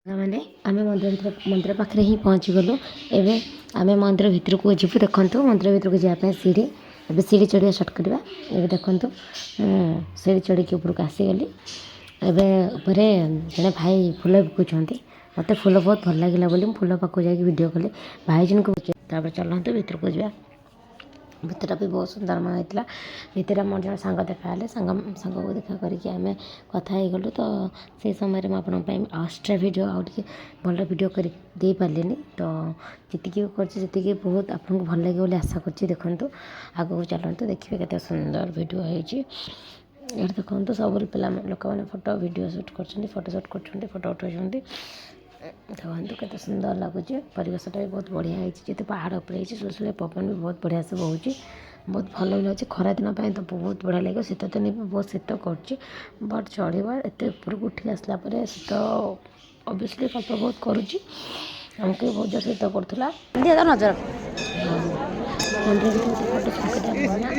ମାନେ ଆମେ ମନ୍ଦିର ଭିତରେ, ମନ୍ଦିର ପାଖରେ ହିଁ ପହଞ୍ଚିଗଲୁ। ଏବେ ଆମେ ମନ୍ଦିର ଭିତରକୁ ଯିବୁ। ଦେଖନ୍ତୁ, ମନ୍ଦିର ଭିତରକୁ ଯିବା ପାଇଁ ସିଢ଼ି। ଏବେ ସିଢ଼ି ଚଢ଼ିବା ଷ୍ଟାର୍ଟ କରିବା। ଏବେ ଦେଖନ୍ତୁ, ମୁଁ ସିଢ଼ି ଚଢ଼ିକି ଉପରକୁ ଆସିଗଲି। ଏବେ ଉପରେ ଜଣେ ଭାଇ ଫୁଲ ବିକୁଛନ୍ତି। ମୋତେ ଫୁଲ ବହୁତ ଭଲ ଲାଗିଲା ବୋଲି ମୁଁ ଫୁଲ ପାଖକୁ ଯାଇକି ଭିଡ଼ିଓ କଲି ଭାଇ ଜଣଙ୍କୁ। ତାପରେ ଚାଲନ୍ତୁ ଭିତରକୁ ଯିବା। ଭିତରଟା ବି ବହୁତ ସୁନ୍ଦରମୟ ହେଇଥିଲା। ଭିତରେ ମୋର ଜଣେ ସାଙ୍ଗ ଦେଖା ହେଲେ। ସାଙ୍ଗକୁ ଦେଖା କରିକି ଆମେ କଥା ହେଇଗଲୁ। ତ ସେଇ ସମୟରେ ମୁଁ ଆପଣଙ୍କ ପାଇଁ ଏକ୍ସଟ୍ରା ଭିଡ଼ିଓ, ଆଉ ଟିକେ ଭଲ ଭିଡ଼ିଓ କରି ଦେଇପାରିଲିନି। ତ ଯେତିକି ବି କରିଛି, ସେତିକି ବହୁତ ଆପଣଙ୍କୁ ଭଲ ଲାଗିବ ବୋଲି ଆଶା କରୁଛି। ଦେଖନ୍ତୁ, ଆଗକୁ ଚାଲନ୍ତୁ, ଦେଖିବେ କେତେ ସୁନ୍ଦର ଭିଡ଼ିଓ ହେଇଛି। ଏଠି ଦେଖନ୍ତୁ, ସବୁ ପିଲା ଲୋକମାନେ ଫଟୋ ଭିଡ଼ିଓ ସୁଟ୍ କରୁଛନ୍ତି, ଫଟୋ ସୁଟ୍ କରୁଛନ୍ତି, ଫଟୋ ଉଠାଉଛନ୍ତି। ଦେଖନ୍ତୁ, କେତେ ସୁନ୍ଦର ଲାଗୁଛି। ପରିବେଶଟା ବି ବହୁତ ବଢ଼ିଆ ହେଇଛି। ଯେହେତୁ ପାହାଡ଼ ଉପରେ ହେଇଛି, ସୁଲସୁଲିଆ ପବନ ବି ବହୁତ ବଢ଼ିଆ ସେ ବହୁଛି। ବହୁତ ଭଲ ବି ଲାଗୁଛି। ଖରାଦିନ ପାଇଁ ତ ବହୁତ ବଢ଼ିଆ ଲାଗିବ। ଶୀତ ଦିନେ ବି ବହୁତ ଶୀତ କରୁଛି, ବଟ୍ ଚଢ଼ିବା, ଏତେ ଉପରକୁ ଉଠିକି ଆସିଲା ପରେ ଶୀତ ଅବଭିୟସଲି ଅଳ୍ପ ବହୁତ କରୁଛି। ଆମକୁ ବି ବହୁତ ଜୋର ଶୀତ କରୁଥିଲା। ନଜର ଆଉ ମନ୍ଦିର ଭିତରେ ତ ଫଟୋ ସୁଟ୍ କରିବା ମନା।